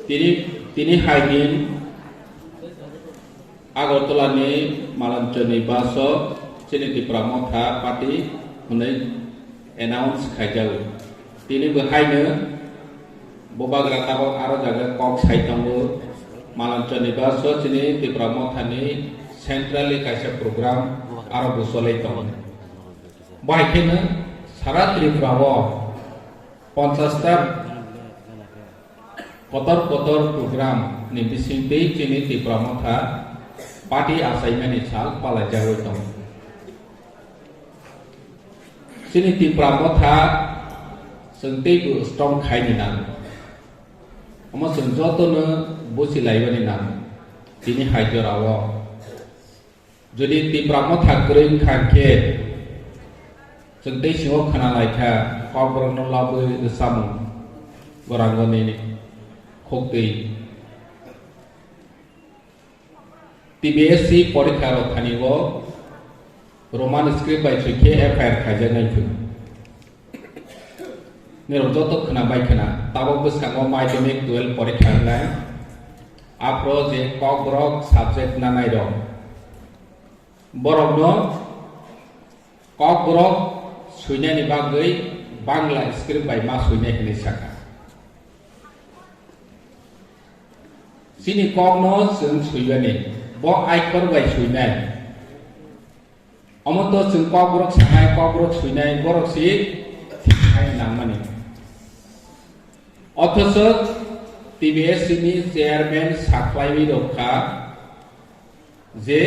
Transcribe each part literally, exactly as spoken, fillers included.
Tini, tini hai din Agartala ni Malanchani bus o chini Tipra Motha party hwnwi announce khaijago. Tini bo haino bubagra tabok aro jaga kok sai tongo. Malanchani bus o chini Tipra Motha ni centrally kaisa program aro bo cholai tongo. Bai kheno sara Tripura o ponchash ta kotor kotor program ni bisingtwi chini Tipra Motha party achaimani sal palaijagwi tongo. Chini Tipra Motha chwng teibo strong khaini nango. Omo chwng jotono buchilaibani nango. Tini hai jorao jodi Tipra Motha kwrwi wngkha khe, chwng tei singo khna lai kha, Kokborokno labwi rwchapmung gorangoni khuktwi. T B S C porikha rok thani o Roman script bai swi khe F I R khaijaknai thung. Nirok joto khna bai khna, tabok bwskango madhyamik twelve porikha wngnai. Aphro je Kokborok subject nanai rok, borokno Kokborok swinani bagwi Bangla script bai ma swinai hinwi sakha. Chini kokno chwng swibani, bo aikhor bai swinai. Omo to chwng Kokborok sanai, Kokborok swinai, borok si thik khai nangmani. Othocho T B S C ni chairman sakhlaiwi rok kha je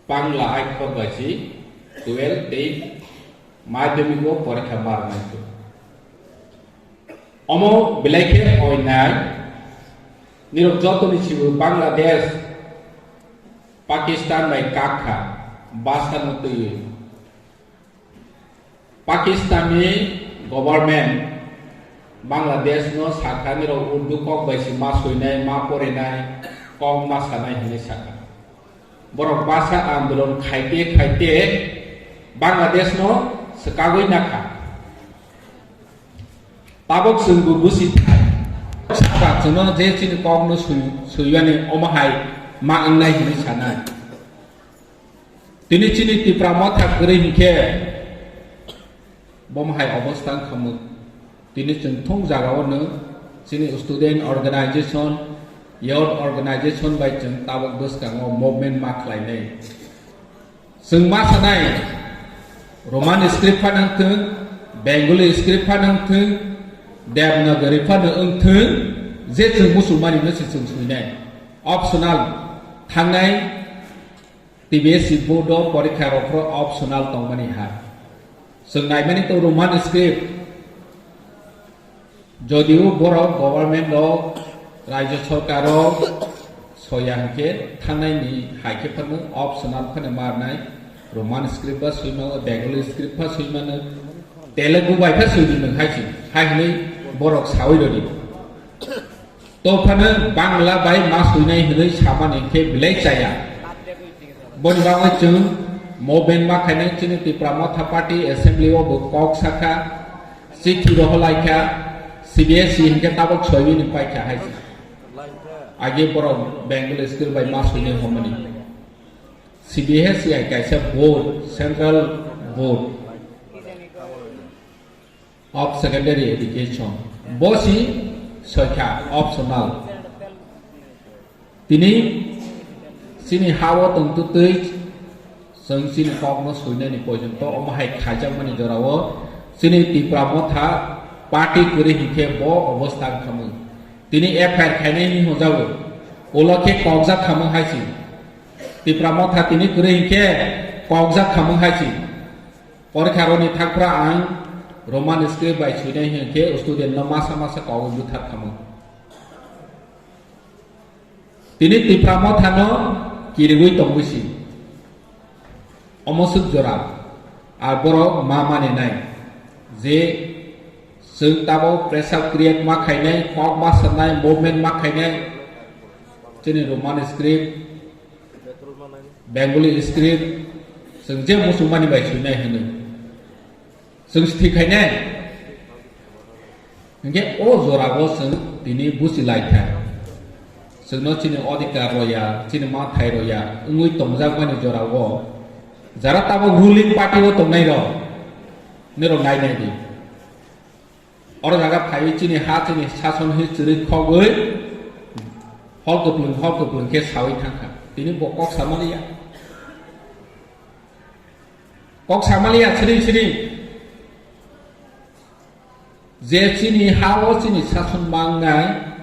Bangla aikhor bai si twelve tei madhyamik o porikha mar nai. Omo belai khe oinai, nirok jotoni sibo Bangladesh, Pakistan bai kak kha, basa no twiwi. Pakistan ni government Bangladesh no sakha nirok Urdu kok bai se ma soinai, ma porinai, kok ma sanai hinwi sakha. Borok basa andolon khaite khaite Bangladesh no swkagwi nakha. Tabok chwng bo busi thai. Saka chwngno je chini kokno swi-, swiyani omo hai ma wngnai hinwi sanai. Tini chini Tipra Motha kwrwi hinkhe bomo hai obostha wngkha mung. Tini chwng thung jagao nw chini student organization, youth organization bai chwng tabok bwskango movement ma khlainai. Chwng ma sanai, Roman script phano wngthwng, Bengali script phano wngthwng, Devanagari phano wngthwng, je chwng Musulmani no se chwng swinai. Optional, thangnai T B S C board o porikha rok phro optional tongmani ha. Chwng naimani to Roman script, Jodio borok government o, rajyo sorkar o soya hinkhe thangnai ni hai khe phano optional phano marnai, Roman script ba swimano, Bengali script ba swimano, Telugu bai khe swidi nung hai si, hai hinwi borok sawi rodi. To phano Bangla bai ma swinai hinwi samani khe belai chaya. Boni bagwi chwng movement ma khainai chini Tipra Motha Party assembly o bo kok sakha, chithi rohor laikha, C B S E hinkhe tabok soiwi ni paikha hai se. Age borok Bengali school bai ma swinai hwnmani. C B S E hai kaisa board, central board of secondary education. Bo si soikha optional. Tini chini ha-o tongtwtwi chwng chini kokno swinani poito omo hai khaijakmani jorao chini Tipra Motha party kwrwi hinkhe bo obostha wngkhamung. Tini F I R khainai hinwi hwnjago. Ulo khe kokjak khamung hai si. Tipra Motha tini kwrwi hinkhe kokjak khamung hai si. Porikha rokni thangphra ang Roman script bai swinai hinkhe student no masa masa kogwi bwthar khamung. Tini Tipra Mothano kirigwi tongwi si. Omo swk jora. Ar borok ma maninai je chwng tabok pressure create ma khainai, kok ma sanai, movement ma khainai. Chini Roman script, Bengali script, chwng je muchungmani bai swinai hwnwi. Chwng sthi khainai. Hingke o jorao chwng tini buchi lai kha. Chwngno chini odhikar roya, chini mathai roya, wngwi tongjakmani jorao jara tabuk ruling party o tongnai rok, nirok nai nai di. Oro jaga phaiwi chini ha, chini sason history khogwi hol kwplwng, hol kwplwng khe sawi thangkha. Tini bo kok samaliya. Kok samaliya siri siri. Je chini ha-o chini sason mangnai,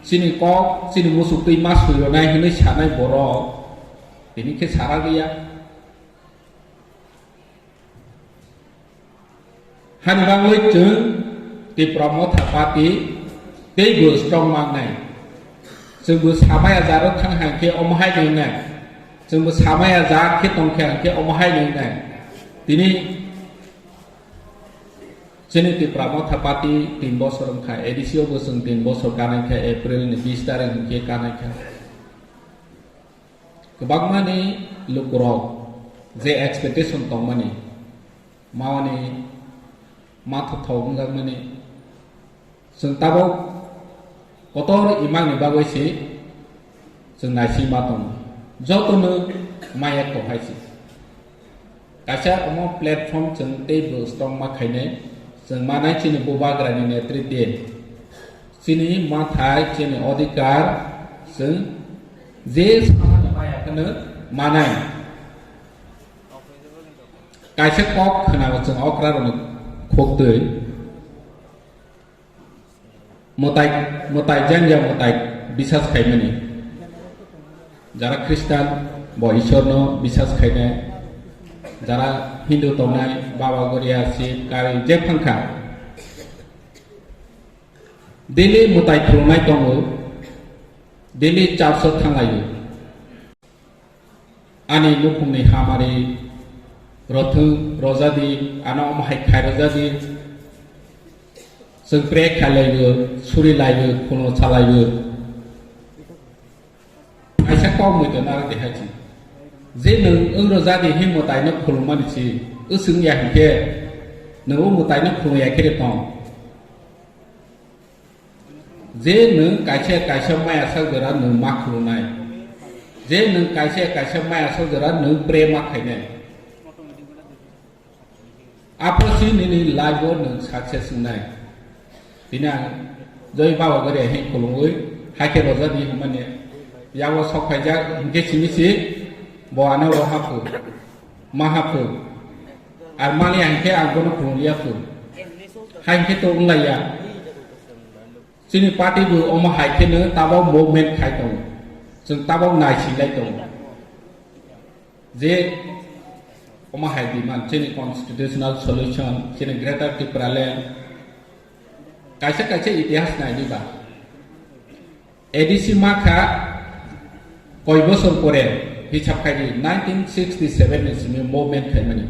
chini kok, chini musuk twi ma swi rwnai hwnwi sanai borok, tini khe sara liya. Hani bagwi chwng Tipra Motha Party teibo strong mangnai. Chwngbo samaya jaro thang hai khe omo hai nwngnai. Chwngbo samaya ja khe tong khe hai khe omo hai nwngnai. Tini chini Tipra Motha Party tin bosor wngkha, A D C o bo chwng tin bosor kanai kha, April ni bis tarik hwnkhe kanai kha. Kwbangmani lukurok je expectation tongmani, mawani mathothok wngjakmani, chwng tabuk kotor imangni bagwi se chwng naisingma tongo. Jotono maya kok hai se. Kaisa omo platform chwng teibo strong ma khainai, chwng manai chini bubagrani netritwi, chini mathai, chini odhikar, chwng je samani maya kheno manai. Kaisa kok khwnao chwng okrarokni khuktwi. Mwtai, mwtai janja mwtai bisas khaimani. Jara Khristan bo Isorno bisas khainai. Jara Hindu tongnai, Baba Goria, Shiv, Kali, je phangkha. Daily mwtai khulumnai tongo. Daily church o thanglaio. Ani nukhungni hamari rothwng rojadi, ano omo hai khai rojadi. Chwng pray khailaibo, surilaio, khulumsalaibo. Kaisa kok mui tongo aro de hai chi. Je nwng wng rojadi himbo taino khulummani si, wswng ya hinkhe, nwng o mwtaino khulum ya khe de tong. Je nwng kaisa kaisa maya sak jora nwng ma khulumnai. Je nwng kaisa kaisa maya sak jora nwng pray ma khainai. Aphuru si nini life o nwng success wngnai. Tini ang joi baba gari hai khulumwi hai khe rojak di hwnmani. Yago sok phaijak hinkhe simi si bo ano roha phu, maha phu. Ar mali hinkhe ang bono khulum liya phu. Hai hinkhe to wnglaiya. Chini party bo omo hai kheno tabok movement khai tongo. Chwng tabok naisinglai tongo. Je omo hai demand, chini constitutional solution, chini Greater Tipraland, kaisa kaisa itihas nai diba. A D C ma kha koi bosor pore hisab khai di, nineteen sixty seven ni simi movement khaimani,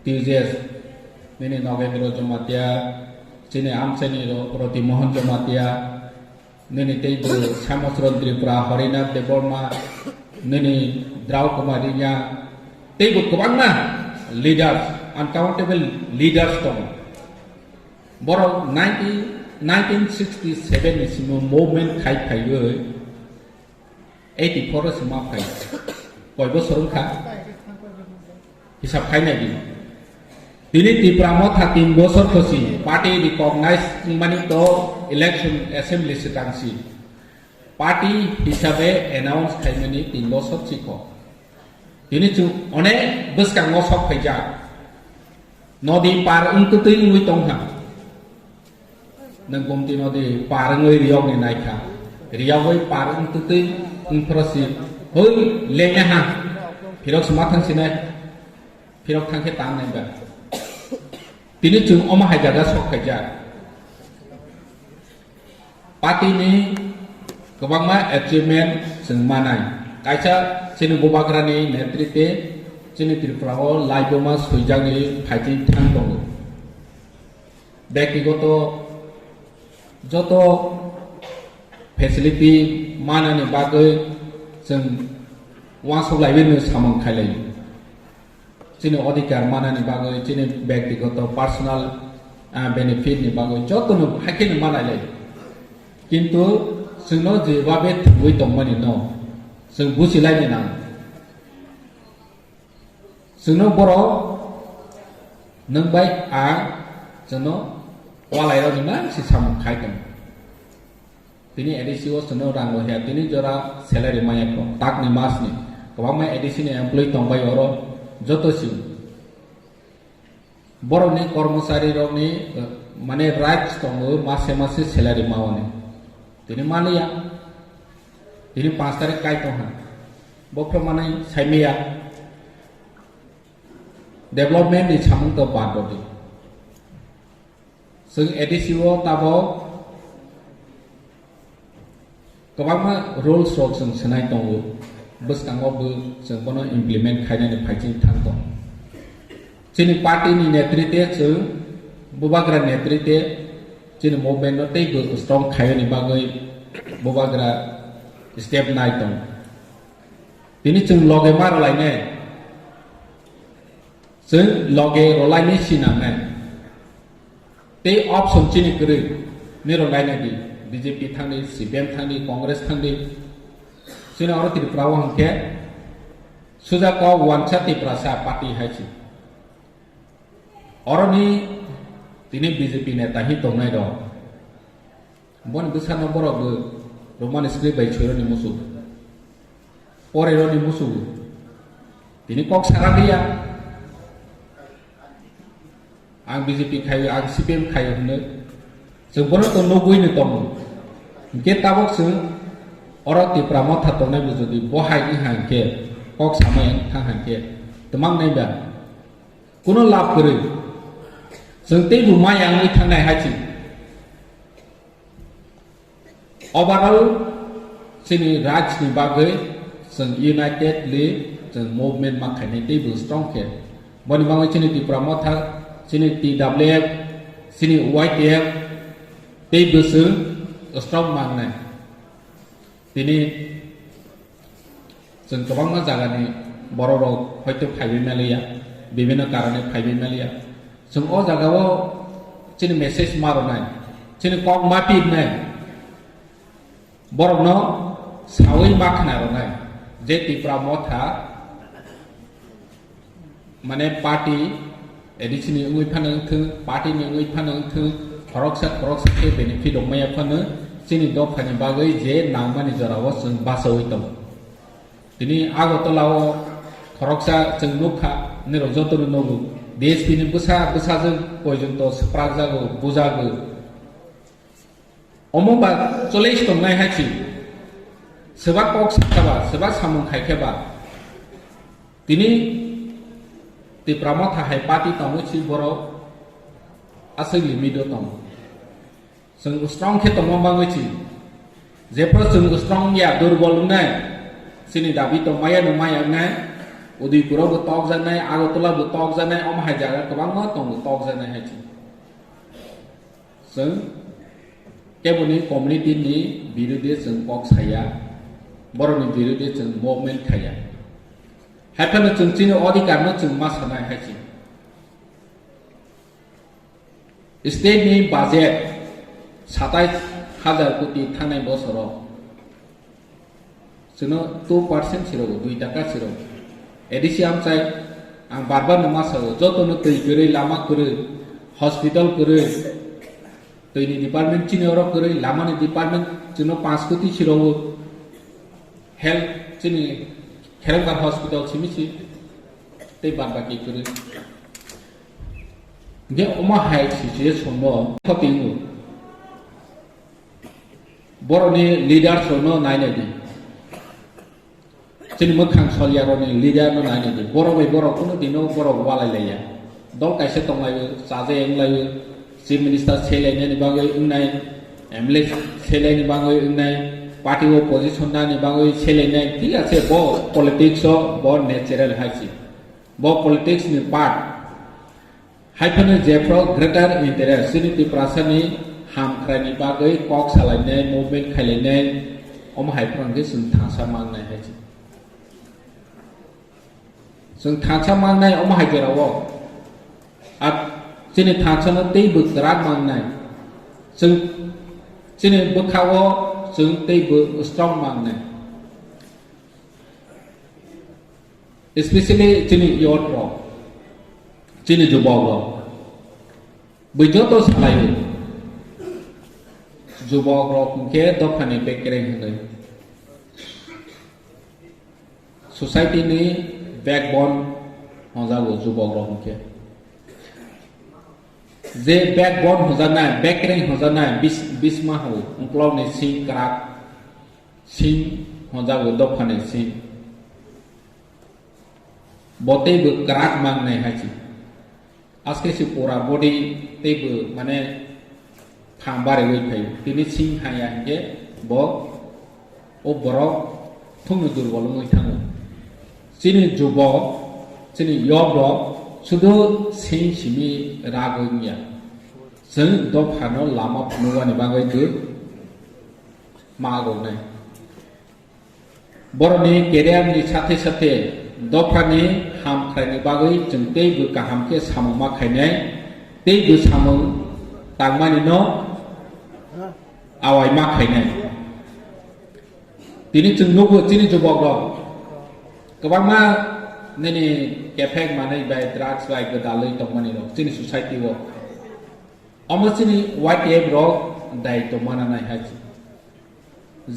T J S, nini Nogendra Jamatia, chini amchaini ro-, Roti Mohan Jamatia, nini tei bo Shyamachran Tripura, Harinath Debbarma, nini Drau Kumar Reang, tei bo kwbangma leaders, uncountable leaders tongo. Borok nineteen, nineteen sixty seven ni simo movement khai phaiwi eighty four o se ma phai. Koi bosor wngkha? Hisab khai nai di. Tini Tipra Motha tin bosor khosi party recognize wngmani to election assembly swkang si. Party hisabe announce khaimani tin bosor chikon. Tini chwng onek bwskango sok phaijak. Nodi par wng twtwi wngwi tongkha. Nwng Gomti nodi par wngwi riyokni naikha. Riyogwi par wng twtwi wngphuru si hoi lengya ha. Phirok se ma thang sinai. Phirok thang khe tang nai ba. Tini chwng omo hai jaga sok khaijak. Party ni kwbangma achievement chwng manai. Kaisa chini bubagrani netritwe chini Tripura o laibuma swijakni phaitwi thang tongo. Bektigoto joto facility manani bagwi chwng uansuk laiwi no samung khailai. Chini odhikar manani bagwi, chini bektigoto personal ah, benefit ni bagwi jotono haikhe no malailai. Kintu chwngno je babe thwngwi tongmani no chwng bujilaini nang. Chwngno borok nwng bai ang chwngno walairokni nang si samung khai tong. Tini A D C o chwngno rang rohya, tini jora salary maya kho, takni masni. Kwbangma A D C ni employee tongbai oro joto si. Borokni kormochari rokni, eh, mane rights tongo, mase mase salary maoni. Tini maliya. Tini panch tarik kai tongha. Bokhro manai saimiya. Development ni samung to bad rodi. Chwng A D C o tabok kwbangma rules rok chwng swnai tongo, bwskango bo chwng bono implement khainani phaiching thang tong. Chini party ni netrite chwng bubagra netrite chini movement no tei bo strong khaiyani bagwi bubagra step nai tong. Tini chwng loge ma rwlainai, chwng loge rwlainai sinangnai. Tei option chini kwrwi, nirok nainai di, B J P thangdi, C P M thangdi, Congress thangdi. Chini oro Tripura o hwnkhe suja kok wansa Tiprasa party hai si. Oroni tini B J P neta hi tongnai rok. Boni bwsano borok bo Roman script bai soironi musu. Poraironi musu. Tini kok sara dia. Ang B J P khaio, ang C P M khaio hwnwi. Chwng bono to nugwi ni tongo. Hwnkhe tabok chwng oro Tipra motha tongnai bo jodi bo hai wngkha hwnkhe, kok samai wngkha hwnkhe, twmang nai ba? Kuno lab kwrwi. Chwng teibo maya wngwi thangnai hai chwng. Overall, chini rights ni bagwi chwng unitedly chwng movement ma khainai teibo strong khe. Boni bagwi chini Tipra motha, chini T W F, chini Y T F teibo chwng strong mangnai. Tini chwng kwbangma jagani borok rok hoito phaiwi maliya, bibhinno karone phaiwi maliya. Chwng o jagao chini message ma rwnai, chini kok ma pirnai, borokno sawi ma khna rwnai je Tipra motha mane party A D C ni wngwi phano wngthwng, party ni wngwi phano wngthwng, khoroksa khoroksa khe benefit rok maya phano chini dophani bagwi je nangmani jorao chwng bachaui tongo. Tini Agartala o khoroksa chwng nukha, nirok jotono nugo, D S P ni bwsa bwsajwk poijonto swprakjago, bujago. Omo ba cholish tongnai hai si, swbak kok sakha ba, swbak samung khai khe ba, tini Tipra motha hai party tongwi si borok aswk limit o tongo. Chwng strong khe tongma bagwi si, jephru chwng strong ya, durbol wngnai, chini dabi tongmaya no maya wngnai, Udaipur o bo tokjaknai, Agartala bo tokjaknai, omo hai jaga kwbangma tongo tokjaknai hai si. Chwng keboni community ni birude chwng kok saya, borokni birude chwng movement khaya. Haiphano chwng chini odhikar no chwng ma sanai hai si. State ni budget satais hajar koti thangnai bosoro. Chwngno two percent siro, dui taka siro. A D C amchai ang bar bar no ma sao, joto no twi kwrwi, lama kwrwi, hospital kwrwi, twi ni department chini oro kwrwi, lama ni department chwngno panch koti siro, health chini Kherengbar hospital simi si tei bad baki kwrwi. Hwnkhe omo hai situation no khotingo. Borokni leaders rokno nainai di. Chini mwkhang solyarokni leader no nainai di. Borok bai borok kunu dino borok walai laiya. Dol kaisa tonglaio, chajai wnglaio. Chief Minister selainani bagwi wngnai, M L A selaini bagwi wngnai, party o position nani bagwi selainai. Thik ase, bo politics o bo natural hai si. Bo politics ni part. Haiphano jephru greater interest, chini Tiprasani hamkraini bagwi kok salainai, movement khailainai, omo haiphano hwnkhe chwng thansa mangnai hai se. Chwng thansa mangnai omo hai jorao. At Chini thansano teibo kwrak mangnai. Chwng, chini bwkhao chwng teibo strong mangnai. Especially chini youth rok, chini jubok rok. Bui joto salai. Jubok rok hwnkhe dophani bekereng hwnwi. Society ni backbone hwnjago jubok rok hwnkhe. Je backbone hwnjaknai, bekereng hwnjaknai, bis-, bisma ho, uklok ni sing kwrak, sing hwnjago dophani sing. Bo teibo kwrak mangnai hai se. Aske se pura body teibo mane phang bariwi phaio. Tini sing haya hinkhe bo o borok thungni durbol wngwi thango. Chini jubok, chini yob rok sudu sing simi ragwi wngya. Chwng dophano lama phunukani bagwi twi ma agonai. Borokni career ni sathe sathe dophani ham khlaini bagwi chwng teibo kaham khe samung ma khainai, teibo samung tangmani no awai ma khainai. Tini chwng nugo chini jubok rok kwbangma nini kephek manwi bai drugs bai gwdalwi tongmani rok chini society o. Omo chini Y T F rok dai tongmana nai hai se.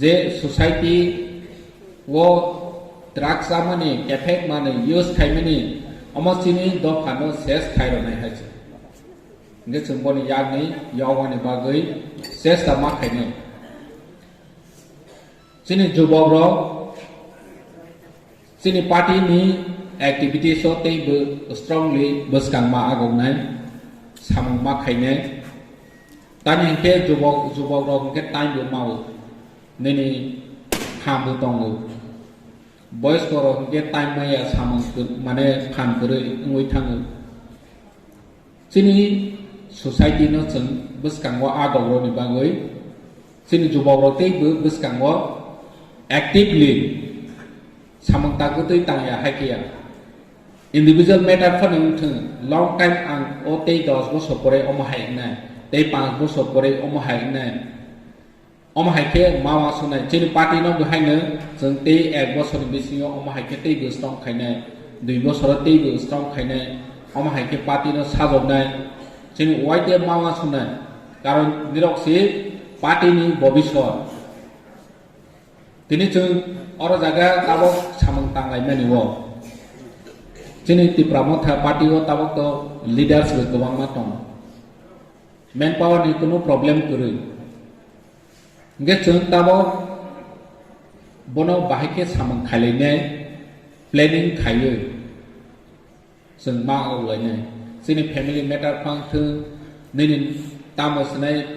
Je society o drugs chamani, effect mani, use khaimani, omo chini dophano ses khairoknai hai se. Hingke chwng boni yakni yokmani bagwi chesta ma khainai. Chini jubok rok, chini party ni activities o teibo strongly bwskang ma agoknai, samung ma khainai. Tani hingke jubok, jubok rok hingke time bo mao, nini ham bo tongo. Boys rok hingke time maya samung khe, mane phan kwrwi wngwi thango. Chini society no chwng bwskango a dogrokni bagwi, chini jubokrok teibo bwskango actively samung tangwi tangya hai khe ya. Individual matter phano wngthwng, long time ang o tei dos bosor pore omo hai wngnai, tei panch bosor pore omo hai wngnai. Omo hai khe ma uansuknai, chini party no bo haino chwng tei ek bosorni bisingo omo hai khe teibo strong khainai, dui bosoro teibo strong khainai, omo hai khe party no sajoknai, chini Y T F ma uansuknai, karon nirok se party ni bobiswt. Tini chwng oro jaga tabok samung tanglaimani o. Chini Tipra Motha party o tabok to leaders bo kwbangma tongo. Manpower ni kunu problem kwrwi. Hingke chwng tabok bono bahai khe samung khailainai, planning khaiwi chwng ma aulainai. Chini family matter phang thwng, nini tamo swnai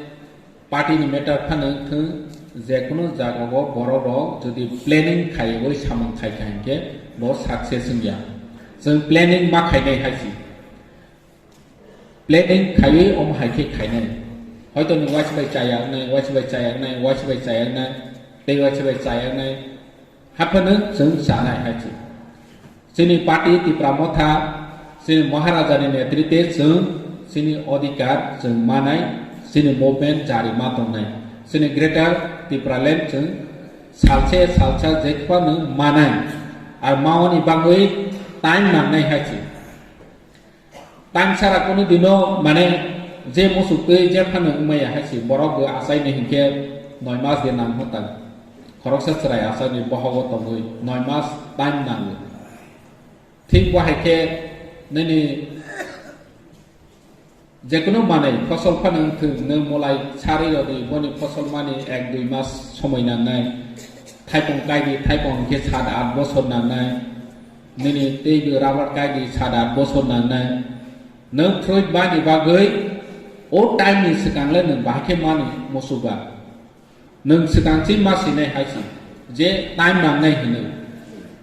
party ni matter phano thwng, jekunu jagao borok rok jodi planning khaiwi samung khai kha hinkhe bo success wngya. Chwng planning ma khainai hai se. Planning khaiwi omo hai khe khainai. Hoito ni waisa bai chaya wngnai, waisa bai chaya wngnai, waisa bai chaya wngnai, tei waisa bai chaya wngnai. Haphano chwng chanai hai se. Chini party Tipra Motha, chini Maharaja ni netrite chwng chini odhikar chwng manai, chini movement jari ma tongnai. Chini Greater Tipraland chwng salse salsa jekphano manai. Ar maoni bagwi time nangnai hai se. Time sara kunu dino mane je musuk twi je phano wngmaya hai se borok bo achaini hinkhe noi mas de nang hotan. Khoroksa chwrai achaini bohogo tongwi noi mas time nango. Thik bo hai khe nini jekunu manwi fosol phano wngthwng, nwng molai sarwi rodi boni fosol mani ek dui mas somoi nangnai. Thaipung kaidi, thaipung hinkhe sat at bosor nangnai. Nini teibo rubber kaidi sat at bosor nangnai. Nwng fruit bani bagwi o time ni swkang le nwng bahai khe mani musuba. Nwng swkang chi ma sinai hai se je time nangnai hinwi.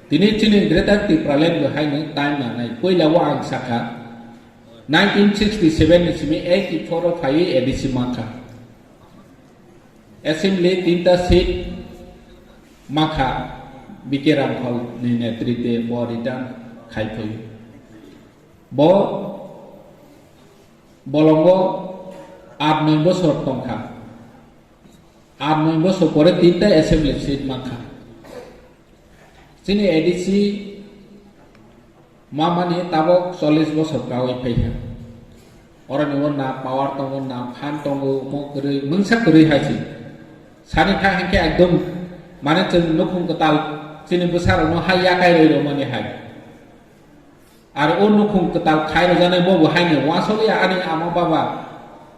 Tini chini Greater Tipraland bo hai nwng time nangnai. Puila o ang sakha, nineteen sixty-seven ni simi eighty-four o phaiwi A D C mankha. Assembly tinta seat mankha, B K Ramphal ni netrite bo return khai phaiwi. Bo Bolongo aat noi bosor tongkha. Aat noi bosor pore tinta assembly seat mankha. Chini A D C mamani tabok chollish bosor kawi phaikha. Oroni o na power tongo, na phan tongo, omo kwrwi, mungsa kwrwi hai se. Sani kha hinkhe ekdom, mane, chwng nukhung kwtal chini bwsarokno hai yakai rwi rwmani hai. Aro o nukhung kwtal khai rwjaknai bo bo haino uansukya ani ama baba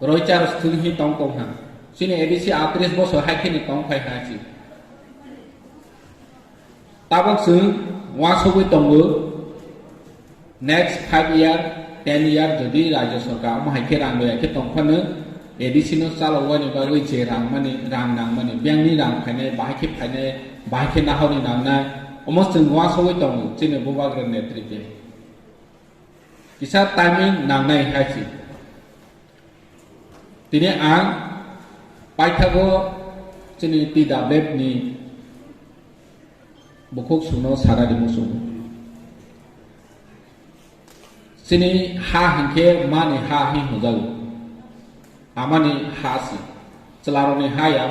Roy Charles thwngwi tong tong ha. Chini A D C atris bosor hai kheno tong phai ha chi. Tabok chwng uansugwi tongo, next five year, ten year jodi Rajya Sarkar omo hai khe rang rwya khe tong phano, A D C no chaloknani bagwi je rang mani, rang nang mani, bangni rang phainai, bahai khe phainai, bahai khe nahorni nangnai, omo chwng uansugwi tongo chini Bubagra netrite. Kisa timing nangnai hai se. Tini ang paithago chini T W F ni bukhuk sungno sana di muchung. Chini ha hinkhe mani ha hin hwnjago. Amani ha se. Chwlarokni ha ya